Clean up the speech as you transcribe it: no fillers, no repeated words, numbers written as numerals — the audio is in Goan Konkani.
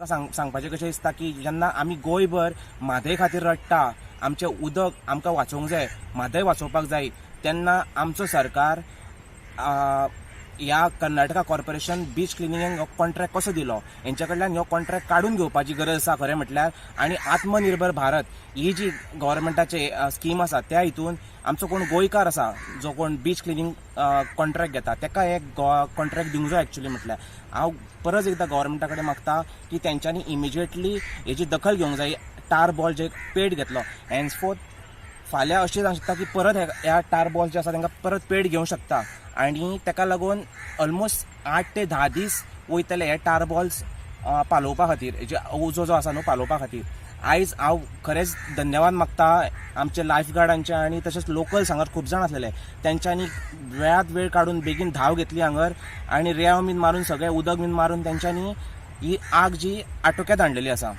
सांगपाचें कशें दिसता की जेन्ना आमी गोंयभर म्हादय खातीर रडटा, आमचें उदक आमकां वाचोवंक जाय, म्हादय वाचोवपाक जाय, तेन्ना आमचो सरकार ह्या कर्नाटका कॉर्पोरेशन बीच क्लिनिंगाक हो कॉन्ट्रॅक्ट कसो दिलो? हेंच्या कडल्यान हो कॉन्ट्रॅक्ट काडून घेवपाची गरज आसा खरें म्हटल्यार. आनी आत्मनिर्भर भारत ही जी गव्हर्मेंटाची स्कीम आसा, त्या हितून आमचो कोण गोंयकार आसा, जो कोण बीच क्लिनींग कॉन्ट्रॅक्ट घेता, तेका हे कॉन्ट्रॅक्ट दिवंक जाय. एक्चुली म्हटल्यार हांव परत एकदां गव्हर्मेंटा कडेन मागता की तेंच्यांनी इमिजिएटली हेजी दखल घेवंक जाय. टार बॉल जे पेट घेतलो, हेन्सफोर्थ फाल्यां अशें जावंक शकता की परत ह्या टार बॉल जे आसा तांकां परत पेट घेवंक शकता आनी ताका लागून ऑलमोस्ट 8 ते 10 दीस वयतले हे टार बॉल्स पालोवपा खातीर, हेजे उजो जो आसा न्हू पालोवपा खातीर. आयज हांव खरेंच धन्यवाद मागता आमचे लायफ गार्डांचे आनी तशेंच लोकल्स हांगार खूब जाण आसलेले, तेंच्यांनी वेळात वेळ काडून बेगीन धांव घेतली हांगर आनी रेंव बीन मारून, सगळें उदक बीन मारून तेंच्यांनी ही आग जी आटोक्यात हाडलेली आसा.